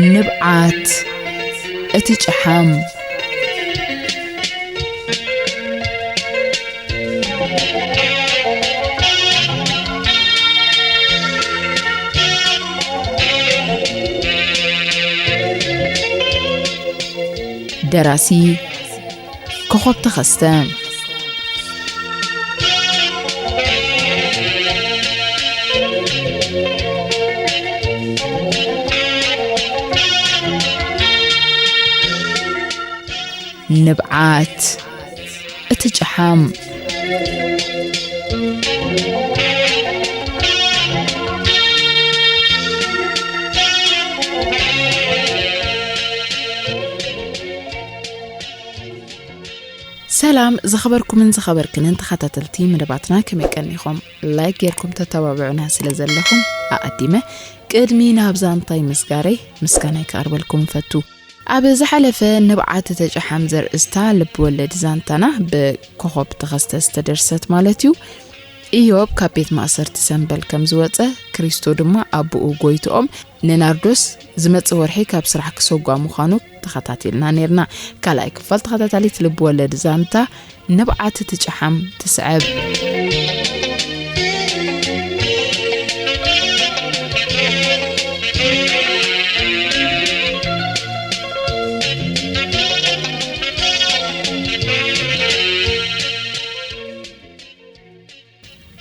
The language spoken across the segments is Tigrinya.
ንብዓት እቲ ጨሓም። ደራሲ ኮኾብ ተኸስተ። ንብዓት እቲ ጨሓም። ሰላም ዝኸበርኩምን ዝኸበርክንን ተኸታተልቲ መደባትና፣ ከመይ ቀኒኹም? ላይክ ጌርኩም ተተባብዑና ስለ ዘለኹም ኣቐዲመ ቅድሚ ናብ ዛንታይ ምስጋረይ ምስጋናይ ክቐርበልኩም እፈቱ። ኣብ ዝሓለፈ ንብዓት ተጨሓም ዘርእስታ ልብ ወለድ ዛንታና ብኮኾብ ተኸስተ ዝተደርሰት ማለት እዩ። ኢዮብ ካብ ቤት ማእሰርቲ ሰንበል ከም ዝወጸ፣ ክሪስቶ ድማ ኣቦኡ ጎይትኦም ንናርዶስ ዝመጽእ ወርሒ ካብ ስራሕ ክሰጓ ምዃኑ ተኸታቲልና ኔርና። ካልኣይ ክፋል ተኸታታሊት ልብ ወለድ ዛንታ ንብዓት ትጭሓም ትስዕብ።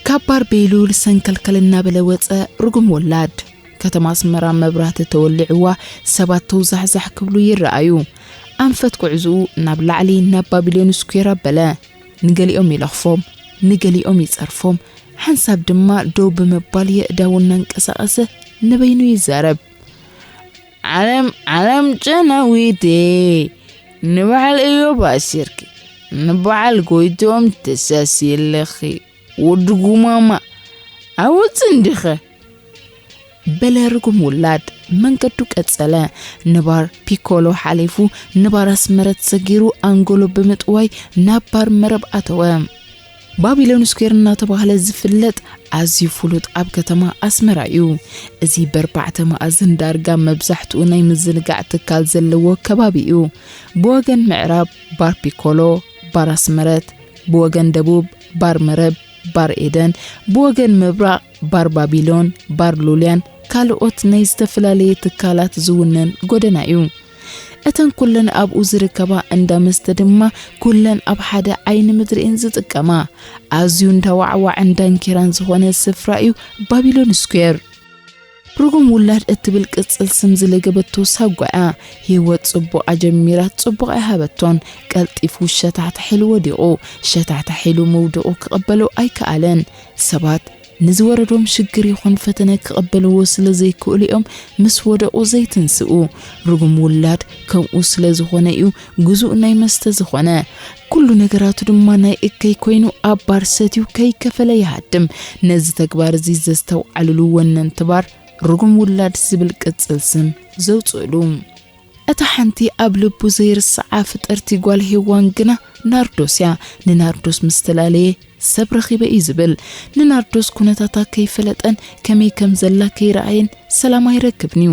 ካብ ባርቤሉ ልሰንከልከል እናበለ ወጸ። ርጉም ወላድ። ከተማ ኣስመራ መብራህቲ ተወሊዕዋ፣ ሰባት ተውዛሕዛሕ ክብሉ ይረኣዩ። ኣንፈት ጉዕዝኡ ናብ ላዕሊ ናብ ባቢሎን ስኩዌር ኣበለ። ንገሊኦም ይለኽፎም፣ ንገሊኦም ይጸርፎም፣ ሓንሳብ ድማ ደው ብምባል የእዳዉ እናንቀሳቐሰ ንበይኑ ይዛረብ። ዓለም፣ ዓለም ጨናዊቴ፣ ንበዓል እዮብ ኣሲርኪ፣ ንበዓል ጎይትኦም ተሳስየለኺ፣ ወዲ ጉማማ፣ ኣውጽ እንዲኸ? በለ ርጉም ውላድ። መንገዱ ቀጸለ። ንባር ፒኮሎ ሓሊፉ ንባር ኣስመረት ሰጊሩ ኣንጎሎ ብምጥዋይ ናብ ባር መረብ ኣተወ። ባቢሎን ስኩዌር እናተባህለ ዝፍለጥ ኣዝዩ ፍሉጥ ኣብ ከተማ ኣስመራ እዩ። እዚ በርባዕተ መኣዝን ዳርጋ መብዛሕትኡ ናይ ምዝንጋዕ ትካል ዘለዎ ከባቢ እዩ። ብወገን ምዕራብ ባር ፒኮሎ፣ ባር ኣስመረት፣ ብወገን ደቡብ ባር መረብ፣ ባር ኤደን፣ ብወገን ምብራቕ ባር ባቢሎን፣ ባር ሉልያን ካልኦት ናይ ዝተፈላለየ ትካላት ዝውነን ጎደና እዩ። እተን ኩለን ኣብኡ ዝርከባ እንዳ መስተ ድማ ኩለን ኣብ ሓደ ዓይኒ ምድሪ እየን ዝጥቀማ። ኣዝዩ እንዳዋዕዋዕን ዳንኬራን ዝኾነ ስፍራ እዩ ባቢሎን ስኩዌር። ርጉም ውላድ እትብል ቅጽል ስም ዝለገበቶ ሳጓ እያ። ህይወት ጽቡቕ ኣጀሚራ ጽቡቕ ኣይሃበቶን። ቀልጢፉ ሸታሕታሕ ኢሉ ወዲቑ። ሸታሕታሕ ኢሉ ምውድቑ ክቕበሎ ኣይከኣለን። ሰባት ንዝወረዶም ሽግር ይኹን ፈተነ ክቕበልዎ ስለ ዘይክእሉ እዮም ምስ ወደቑ ዘይትንስኡ። ርጉም ውላድ ከምኡ ስለ ዝኾነ እዩ ግዙእ ናይ መስተ ዝኾነ። ኩሉ ነገራቱ ድማ ናይ እከይ ኮይኑ ኣብ ባር ሰትዩ ከይከፈለ ይሃድም። ነዚ ተግባር እዚ ዘስተውዓልሉ ወነንቲ ባር ርጉም ውላድ ዝብል ቅጽል ስም ዘውጽእሉ። እታ ሓንቲ ኣብ ልቡ ዘይርስዓ ፍጥርቲ ጓል ሄዋን ግና ናርዶስ እያ። ንናርዶስ ምስ ተላለየ ሰብ ረኺበ እዩ ዝብል። ንናርዶስ ኩነታታ ከይፈለጠን ከመይ ከም ዘላ ከይረኣየን ሰላም ኣይረክብን እዩ።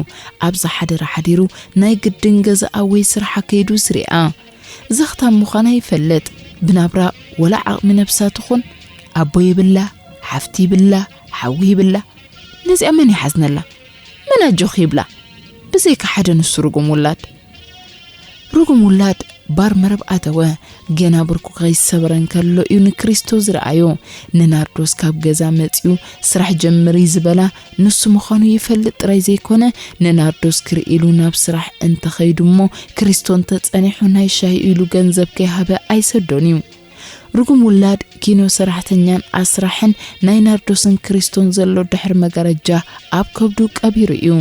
ኣብዛ ሓደራ ሓዲሩ ናይ ግድን ገዛኣ ወይ ስርሓ ከይዱ ዝሪኣ። ዘኽታም ምዃና ይፈልጥ። ብናብራ ወላ ዓቕሚ ነብሳ ትኹን፣ ኣቦ ይብላ፣ ሓፍቲ ይብላ፣ ሓዊ ይብላ። ነዚኣ መን ይሓዝነላ? መን ኣጆኺ ይብላ? ብዘይካ ሓደ ንሱ ርጉም ውላድ። ርጉም ውላድ ባር መረብ ኣተወ። ገና ብርኩ ከይሰበረ እንከሎ እዩ ንክሪስቶ ዝረኣዮ። ንናርዶስ ካብ ገዛ መጺኡ ስራሕ ጀምሪ ዝበላ ንሱ ምዃኑ ይፈልጥ ጥራይ ዘይኮነ፣ ንናርዶስ ክርኢ ኢሉ ናብ ስራሕ እንተኸይዱ እሞ ክሪስቶ እንተጸኒሑ ናይ ሻሂ ኢሉ ገንዘብ ከይሃበ ኣይሰዶን እዩ። ርጉም ውላድ ኪኖ ሰራሕተኛን ኣስራሕን ናይ ናርዶስን ክሪስቶን ዘሎ ድሕሪ መጋረጃ ኣብ ከብዱ ቀቢሩ እዩ።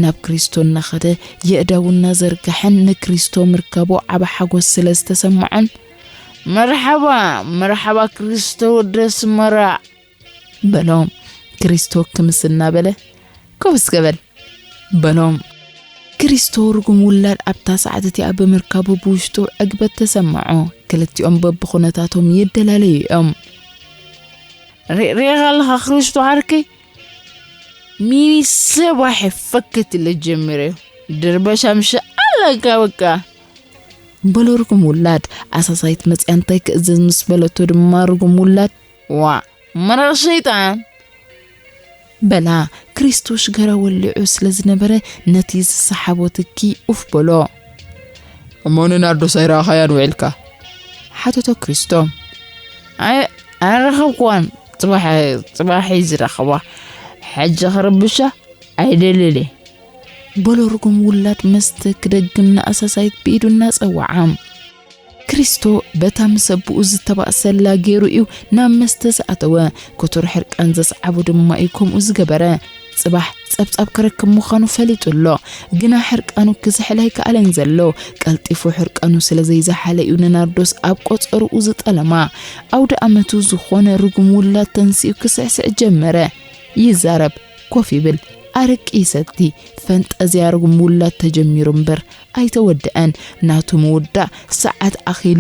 ናብ ክሪስቶ እናኸደ የእዳዉ እናዘርጋሐን ንክሪስቶ ምርካቡ ዓቢ ሓጎስ ስለ ዝተሰምዖን፣ መርሓባ፣ መርሓባ ክሪስቶ ወዲ ኣስመራ፣ በሎ። ክሪስቶ ክምስ እናበለ፣ ኮፍ እስከ በል፣ በሎ። ክሪስቶ ርጉም ውላድ ኣብታ ሰዓት እቲኣ ብምርካቡ ብውሽጡ ዕግበት ተሰምዖ። ክልቲኦም በብኹነታቶም ይደላለዩ እዮም። ሪ-፣ ሪኢኻ ኣለኻ ክሪስቶ ዓርከይ? ሚኒ ሰባሕ ፈክት ኢለ ጀሚረ። ድርበሻ ምሽ ኣለካ በቃ። በሎ ርጉም ውላድ። ኣሳሳይት መጽያ እንታይ ክእዘዝ ምስ በለቶ ድማ ርጉም ውላድ፣ "ዋ፣ መራቕ ሸይጣን!" በላ። ክሪስቶ ሽገራ ወሊዑ ስለ ዝነበረ ነቲ ዝሰሓቦ ትኪ ኡፍ በሎ። "እሞ ንናርዶስ ኣይረኣኻያን ውዒልካ?" ሓተቶ ክሪስቶ። "ኣይ-፣ ኣይረኸብኩዋን። ጽባሕ፣ ጽባሕ እዩ ዝረኸባ። ሕጂ ክርብሻ ኣይደልን እየ።" በሎ ርጉም ውላድ መስተ ክደግም ንኣሳሳይት ብኢዱ እናጸወዓ። ክሪስቶ በታ ምስ ኣቦኡ ዝተባእሰላ ገይሩ እዩ ናብ መስተ ዝኣተወ። ክቱር ሕርቃን ዘስዓቦ ድማ እዩ ከምኡ ዝገበረ። ጽባሕ ጸብጻብ ክረክብ ምዃኑ ፈሊጡ ኣሎ። ግና ሕርቃኑ ክዝሕል ኣይከኣለን ዘሎ። ቀልጢፉ ሕርቃኑ ስለ ዘይዘሓለ እዩ ንናርዶስ ኣብ ቆጸርኡ ዝጠለማ። ኣውደ ኣመቱ ዝኾነ ርጉም ውላድ ተንሲኡ ክስዕስዕ ጀመረ። ይዛረብ፣ ኮፍ ይብል፣ ኣረቂ ይሰቲ፣ ፈንጠዝያ ርጉም ውላድ ተጀሚሩ እምበር ኣይተወድአን። ናቱ ምውዳእ ሰዓት ኣኺሉ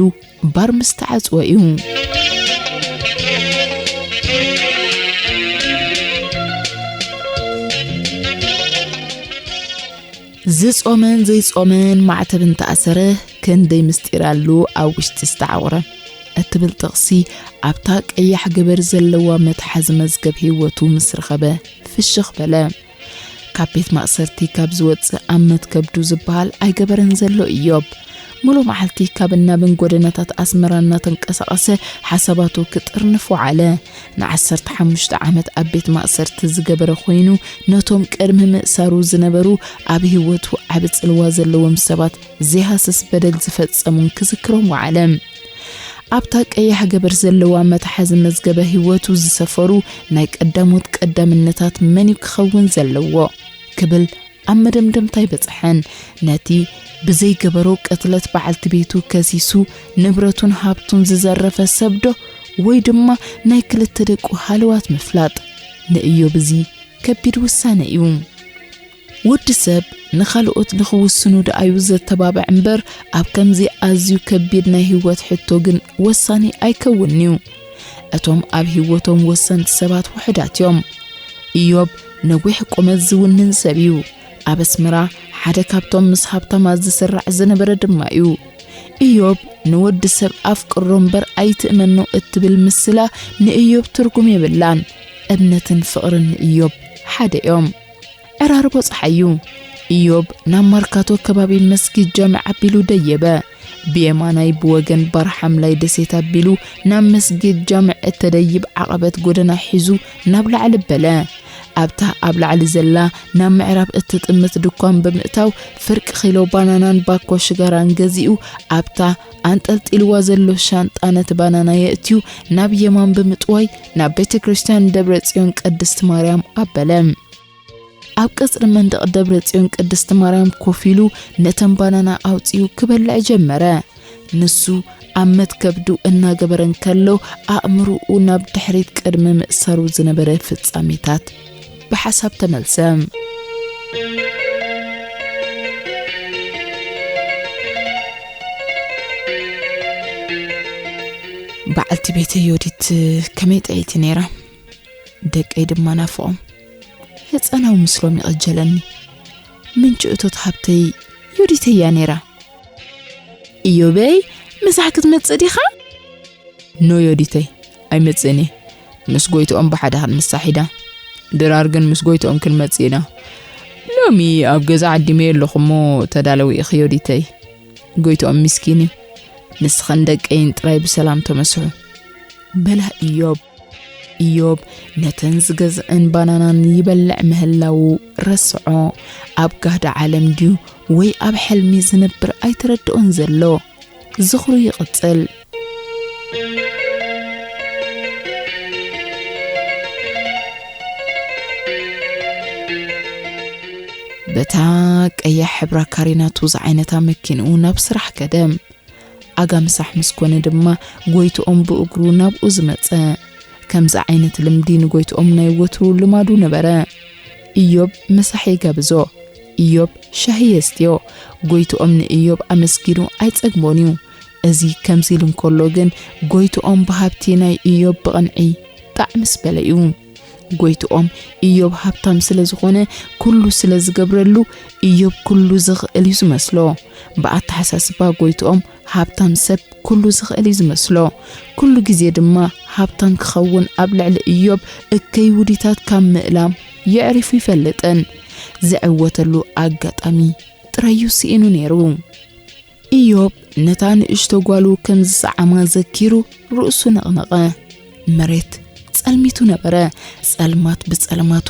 ባር ምስ ተዓጽወ እዩ። ዝጾመን ዘይጾመን ማዕተብ እንተኣሰረ፣ ክንደይ ምስጢር ኣሉ ኣብ ውሽጢ ዝተዓቑረ እትብል ጥቕሲ ኣብታ ቀያሕ ገበር ዘለዋ መትሓዚ መዝገብ ህይወቱ ምስ ረኸበ ፍሽኽ በለ። ካብ ቤት ማእሰርቲ ካብ ዝወጽእ ኣብ መትከብዱ ዝበሃል ኣይገበረን ዘሎ እዮብ። ሙሉ መዓልቲ ካብን ናብን ጎደናታት ኣስመራ እናተንቀሳቐሰ ሓሳባቱ ክጥርንፍ ወዓለ። ንዓሰርተ ሓሙሽተ ዓመት ኣብ ቤት ማእሰርቲ ዝገበረ ኮይኑ፣ ነቶም ቅድሚ ምእሳሩ ዝነበሩ ኣብ ህይወቱ ዓቢ ጽልዋ ዘለዎም ሰባት ዘይሃስስ በደል ዝፈጸሙን ክዝክሮም ወዓለ። ኣብታ ቀያሕ ገበር ዘለዋ መትሓዚ መዝገበ ህይወቱ ዝሰፈሩ ናይ ቀዳሞት ቀዳምነታት መን እዩ ክኸውን ዘለዎ ክብል ኣብ መደምደምታ ኣይበጽሐን። ነቲ ብዘይገበሮ ቅትለት በዓልቲ ቤቱ ከሲሱ ንብረቱን ሃብቱን ዝዘረፈ ሰብ ዶ ወይ ድማ ናይ ክልተ ደቁ ሃለዋት ምፍላጥ ንእዮብ እዚ ከቢድ ውሳነ እዩ። ወዲ ሰብ ንኻልኦት ንኽውስኑ ደኣዩ ዘተባብዕ እምበር፣ ኣብ ከምዚ ኣዝዩ ከቢድ ናይ ህይወት ሕቶ ግን ወሳኒ ኣይከውን'ዩ። እቶም ኣብ ህይወቶም ወሰንቲ ሰባት ውሑዳት እዮም። ኢዮብ ነዊሕ ቁመት ዝውንን ሰብ እዩ። ኣብ ኣስመራ ሓደ ካብቶም ምስ ሃብታማት ዝስራዕ ዝነበረ ድማ እዩ። ኢዮብ ንወዲ ሰብ ኣፍቅሮ እምበር ኣይትእመኖ እትብል ምስላ ንኢዮብ ትርጉም የብላን። እምነትን ፍቕርን ንኢዮብ ሓደ እዮም። ዕራርቦ ጸሓይ እዩ። ኢዮብ ናብ ማርካቶ ከባቢ መስጊድ ጃምዕ ኣቢሉ ደየበ። ብየማናይ ብወገን ባር ሓምላይ ደሴት ኣቢሉ ናብ መስጊድ ጃምዕ እተደይብ ዓቐበት ጎደና ሒዙ ናብ ላዕሊ በለ። ኣብታ ኣብ ላዕሊ ዘላ ናብ ምዕራብ እትጥምት ድኳን ብምእታው ፍርቂ ኪሎ ባናናን ባኮ ሽጋራን ገዚኡ ኣብታ ኣንጠልጢልዋ ዘሎ ሻንጣ ነቲ ባናና የእትዩ ናብ የማን ብምጥዋይ ናብ ቤተ ክርስቲያን ደብረ ጽዮን ቅድስት ማርያም ኣበለ። ኣብ ቀጽሪ መንደቕ ደብረ ጽዮን ቅድስት ማርያም ኮፍ ኢሉ ነተን ባናና ኣውጺኡ ክበልዕ ጀመረ። ንሱ ኣብ መትከብዱ እናገበረ እንከሎ ኣእምሮኡ ናብ ድሕሪት ቅድሚ ምእሳሩ ዝነበረ ፍጻሜታት ብሓሳብ ተመልሰ። በዓልቲ ቤተይ ዮዲት ከመይ ጥዕይቲ ነይራ። ደቀይ ድማ ናፍቖም። ህጻናዊ ምስሎም ይቕጀለኒ። ምንጪ እቶት ሃብተይ ዮዲተይ እያ ነይራ። ኢዮበይ፣ ምሳሕ ክትመጽእ ዲኻ? ኖ ዮዲተይ፣ ኣይመጽእን እየ። ምስ ጎይትኦም ብሓደ ክንምሳሕ ኢና። ድራር ግን ምስ ጎይትኦም ክንመጽእ ኢና። ሎሚ ኣብ ገዛ ዓዲመዮ ኣለኹ እሞ ተዳለዊ ኢኺ ዮዲተይ። ጎይትኦም ሚስኪን እዩ። ንስኽን ደቀይን ጥራይ ብሰላም ተመስሑ። በላ ኢዮብ። ኢዮብ ነተን ዝገዝእን ባናናን ይበልዕ ምህላዉ ረስዖ። ኣብ ጋህዲ ዓለም ድዩ ወይ ኣብ ሕልሚ ዝነብር ኣይተረድኦን ዘሎ። ዝኽሩ ይቕጽል። በታ ቀያሕ ሕብራ ካሬናቱ ዝዓይነታ መኪንኡ ናብ ስራሕ ከደ። ኣጋ ምሳሕ ምስ ኮነ ድማ ጎይትኦም ብእግሩ ናብኡ ዝመጸ። ከምዚ ዓይነት ልምዲ ንጎይትኦም ናይ ወትሩ ልማዱ ነበረ። ኢዮብ ምሳሕ ይጋብዞ። ኢዮብ ሻሂ የስትዮ። ጎይትኦም ንኢዮብ ኣመስጊኑ ኣይጸግቦን እዩ። እዚ ከምዚ ኢሉ እንከሎ ግን ጎይትኦም ብሃብቲ ናይ ኢዮብ ብቕንዒ ጣዕ ምስ በለ እዩ። ጎይትኦም ኢዮብ ሃብታም ስለ ዝኾነ፣ ኩሉ ስለ ዝገብረሉ፣ ኢዮብ ኩሉ ዝኽእል እዩ ዝመስሎ። ብኣተሓሳስባ ጎይትኦም፣ ሃብታም ሰብ ኩሉ ዝኽእል እዩ ዝመስሎ። ኩሉ ግዜ ድማ ሃብታም ክኸውን ኣብ ልዕሊ ኢዮብ እከይ ውዲታት ካብ ምእላም የዕሪፉ ይፈልጥን ዝዕወተሉ ኣጋጣሚ ጥራይ እዩ ስኢኑ ነይሩ። ኢዮብ ነታ ንእሽቶ ጓሉ ከም ዝሰዓማ ዘኪሩ ርእሱ ነቕነቐ። መሬት ጸልሚቱ ነበረ። ጸልማት ብጸልማቱ፣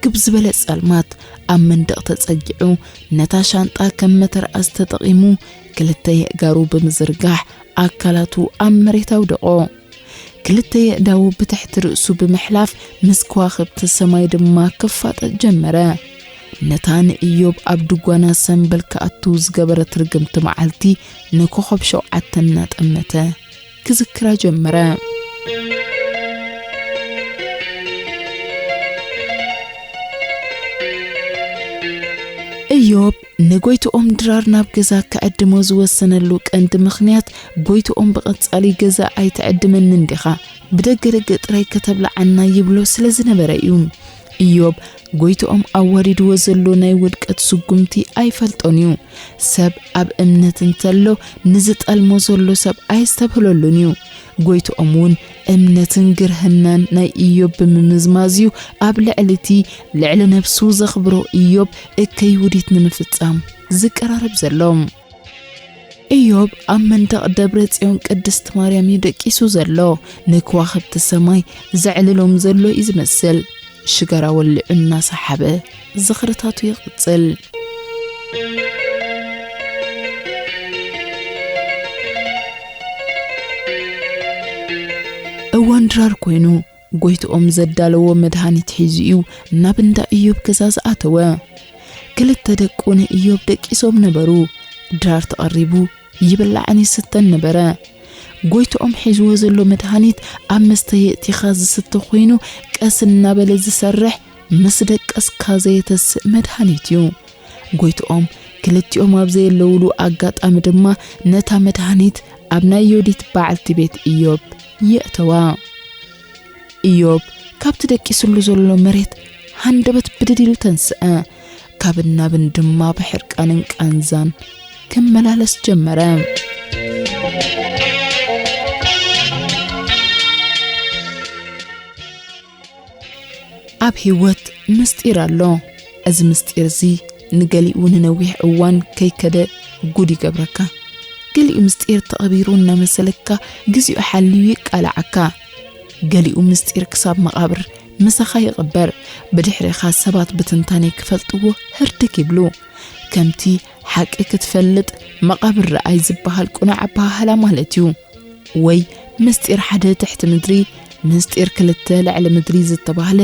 ግብ ዝበለ ጸልማት፣ ኣብ መንደቕ ተጸጊዑ፣ ነታ ሻንጣ ከም መተርኣስ ተጠቒሙ፣ ክልተ የእጋሩ ብምዝርጋሕ፣ ኣካላቱ ኣብ መሬት ኣውደቖ። ክልተ የእዳዉ ብትሕቲ ርእሱ ብምሕላፍ፣ ምስ ከዋኽብቲ ሰማይ ድማ ክፋጠጥ ጀመረ። ነታ ንኢዮብ ኣብ ድጓና ሰምበል ክኣቱ ዝገበረት ርግምቲ መዓልቲ፣ ንኮኾብ ሸውዓተ እናጠመተ ክዝክራ ጀመረ። ኢዮብ ንጎይትኦም ድራር ናብ ገዛ ክዕድሞ ዝወሰነሉ ቀንዲ ምኽንያት፣ ጎይትኦም ብቐጻሊ ገዛ ኣይትዕድመንን ዲኻ? ብደገ ደገ ጥራይ ከተብልዓና ይብሎ ስለ ዝነበረ እዩ። ኢዮብ ጎይትኦም ኣዋሪድዎ ዘሎ ናይ ውድቀት ስጉምቲ ኣይፈልጦን እዩ። ሰብ ኣብ እምነት እንተሎ ንዝጠልሞ ዘሎ ሰብ ኣየስተብህለሉን እዩ። ጎይትኦም እውን እምነትን ግርህናን ናይ ኢዮብ ብምምዝማዝ እዩ ኣብ ልዕሊ እቲ ልዕሊ ነብሱ ዘኽብሮ ኢዮብ እከይ ውዲት ንምፍጻም ዝቀራረብ ዘሎ። ኢዮብ ኣብ መንደቕ ደብረ ጽዮን ቅድስቲ ማርያም እዩ ደቂሱ ዘሎ። ንከዋኽብቲ ሰማይ ዘዕልሎም ዘሎ እዩ ዝመስል። ሽጋራ ወሊዑ እናሰሓበ ዝኽርታቱ ይቕጽል። እዋን ድራር ኮይኑ፣ ጎይትኦም ዘዳለዎ መድሃኒት ሒዙ እዩ ናብ እንዳ ኢዮብ ገዛ ዝኣተወ። ክልተ ደቁ ንኢዮብ ደቂሶም ነበሩ። ድራር ተቐሪቡ ይብላዕን ይስተን ነበረ። ጎይትኦም ሒዝዎ ዘሎ መድሃኒት ኣብ መስተ የእቲኻ ዝስተ ኮይኑ፣ ቀስ እናበለ ዝሰርሕ፣ ምስ ደቀስካ ዘየተስእ መድሃኒት እዩ። ጎይትኦም ክልቲኦም ኣብ ዘየለውሉ ኣጋጣሚ ድማ ነታ መድሃኒት ኣብ ናይ ዮዲት በዓልቲ ቤት ኢዮብ የእተዋ። ኢዮብ ካብቲ ደቂስሉ ዘሎ መሬት ሃንደበት ብድድ ኢሉ ተንስአ። ካብን ናብን ድማ ብሕርቃንን ቃንዛን ክመላለስ ጀመረ። ኣብ ህይወት ምስጢር ኣሎ። እዚ ምስጢር እዚ ንገሊኡ ንነዊሕ እዋን ከይከደ ጉድ ይገብረካ። ገሊኡ ምስጢር ተቐቢሩ እናመሰለካ፣ ግዚኡ ሓልዩ ይቃልዓካ። ገሊኡ ምስጢር ክሳብ መቓብር ምሳኻ ይቕበር። ብድሕሪኻ ሰባት ብትንታኔ ክፈልጥዎ ህርድግ ይብሉ። ከምቲ ሓቂ ክትፈልጥ መቓብር ረኣይ ዝበሃል ቅኑዕ ኣበሃህላ ማለት እዩ። ወይ ምስጢር ሓደ ትሕቲ ምድሪ፣ ምስጢር ክልተ ልዕሊ ምድሪ ዝተባህለ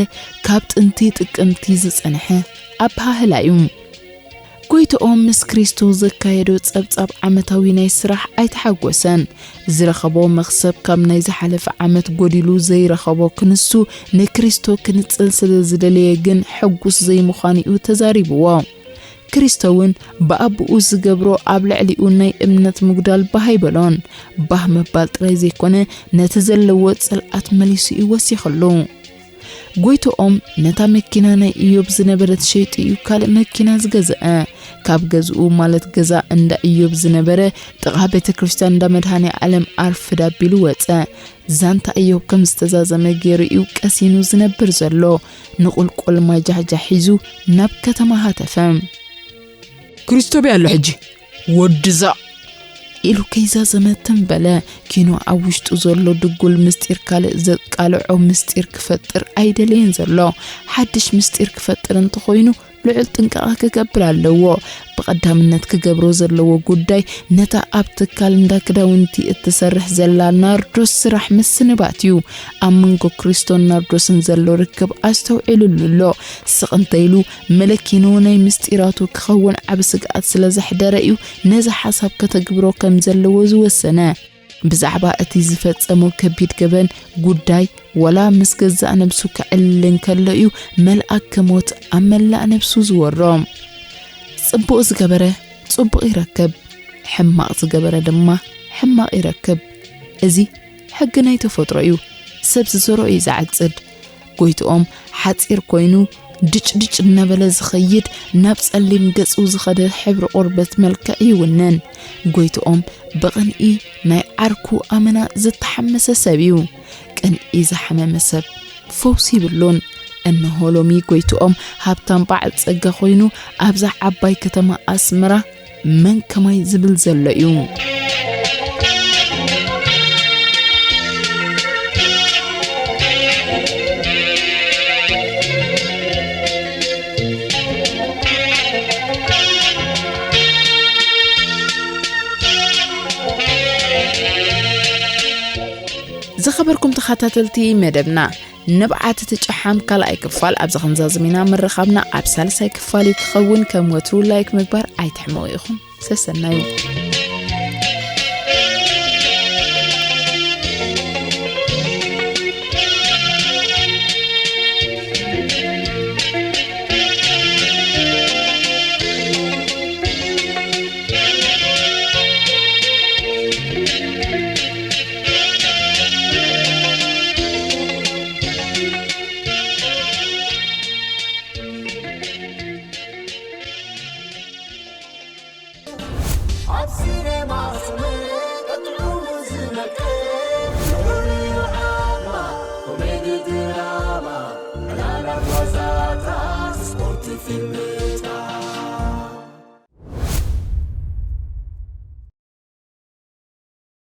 ካብ ጥንቲ ጥቅምቲ ዝጸንሐ ኣበሃህላ እዩ። ጎይትኦም ምስ ክሪስቶ ዘካየዶ ጸብጻብ ዓመታዊ ናይ ስራሕ ኣይተሓጎሰን። ዝረኸቦ መኽሰብ ካብ ናይ ዝሓለፈ ዓመት ጎዲሉ ዘይረኸቦ ክንሱ ንክሪስቶ ክንጽል ስለ ዝደለየ ግን ሕጉስ ዘይምዃኑ'ዩ ተዛሪብዎ። ክሪስቶ እውን ብኣቦኡ ዝገብሮ ኣብ ልዕሊኡ ናይ እምነት ምጉዳል ባህ ኣይበሎን። ባህ ምባል ጥራይ ዘይኮነ፣ ነቲ ዘለዎ ጽልኣት መሊሱ እዩ ወሲኸሉ። ጎይትኦም ነታ መኪና ናይ ኢዮብ ዝነበረት ሸይጡ እዩ ካልእ መኪና ዝገዝአ። ካብ ገዝኡ፣ ማለት ገዛ እንዳ ኢዮብ ዝነበረ ጥቓ ቤተ ክርስቲያን እንዳ መድሃኔ ዓለም ኣርፍድ ኣቢሉ ወጸ። ዛንታ ኢዮብ ከም ዝተዛዘመ ገይሩ እዩ ቀሲኑ ዝነብር ዘሎ። ንቑልቁል ማይ ጃሕጃሕ ሒዙ ናብ ከተማ ሃተፈ። ክሪስቶቢ ኣሎ ሕጂ፣ ወድዛ ኢሉ ከይዛዘመ ትም በለ። ኪኖ ኣብ ውሽጡ ዘሎ ድጉል ምስጢር ካልእ ዘቃልዖ ምስጢር ክፈጥር ኣይደለየን ዘሎ። ሓድሽ ምስጢር ክፈጥር እንተኾይኑ ልዑል ጥንቃቐ ክገብር ኣለዎ። ብቐዳምነት ክገብሮ ዘለዎ ጉዳይ ነታ ኣብ ትካል እንዳ ክዳውንቲ እትሰርሕ ዘላ ናርዶስ ስራሕ ምስንባት እዩ። ኣብ መንጎ ክሪስቶን ናርዶስን ዘሎ ርክብ ኣስተውዒሉሉ ኣሎ። ስቕ እንተኢሉ መለኪኑ ናይ ምስጢራቱ ክኸውን ዓቢ ስግኣት ስለ ዘሕደረ እዩ ነዚ ሓሳብ ከተግብሮ ከም ዘለዎ ዝወሰነ። ብዛዕባ እቲ ዝፈጸሞ ከቢድ ገበን ጉዳይ፣ ወላ ምስ ገዛእ ነብሱ ክዕልል እንከሎ እዩ መልኣከ ሞት ኣብ መላእ ነብሱ ዝወሮ። ጽቡቕ ዝገበረ ጽቡቕ ይረክብ፣ ሕማቕ ዝገበረ ድማ ሕማቕ ይረክብ። እዚ ሕጊ ናይ ተፈጥሮ እዩ። ሰብ ዝዘርኦ እዩ ዝዓጽድ። ጎይትኦም ሓጺር ኮይኑ ድጭድጭ እናበለ ዝኸይድ፣ ናብ ጸሊም ገጹ ዝኸደ ሕብሪ ቆርበት መልክዕ ይውንን። ጎይትኦም ብቕንኢ ናይ ዓርኩ ኣመና ዝተሓመሰ ሰብ እዩ። ቅንኢ ዝሓመመ ሰብ ፈውሲ ይብሉን። እነሆ ሎሚ ጎይትኦም ሃብታም በዓል ጸጋ ኮይኑ ኣብዛ ዓባይ ከተማ ኣስመራ መን ከማይ ዝብል ዘሎ እዩ። ዝኸበርኩም ተኸታተልቲ መደብና፣ ንብዓት እቲ ጨሓም ካልኣይ ክፋል ኣብዚ ክንዛዝም ኢና። ምርኻብና ኣብ ሳልሳይ ክፋል እዩ ክኸውን። ከም ወትሩ ላይክ ምግባር ኣይትሕመቑ ኢኹም። ሰሰናዩ።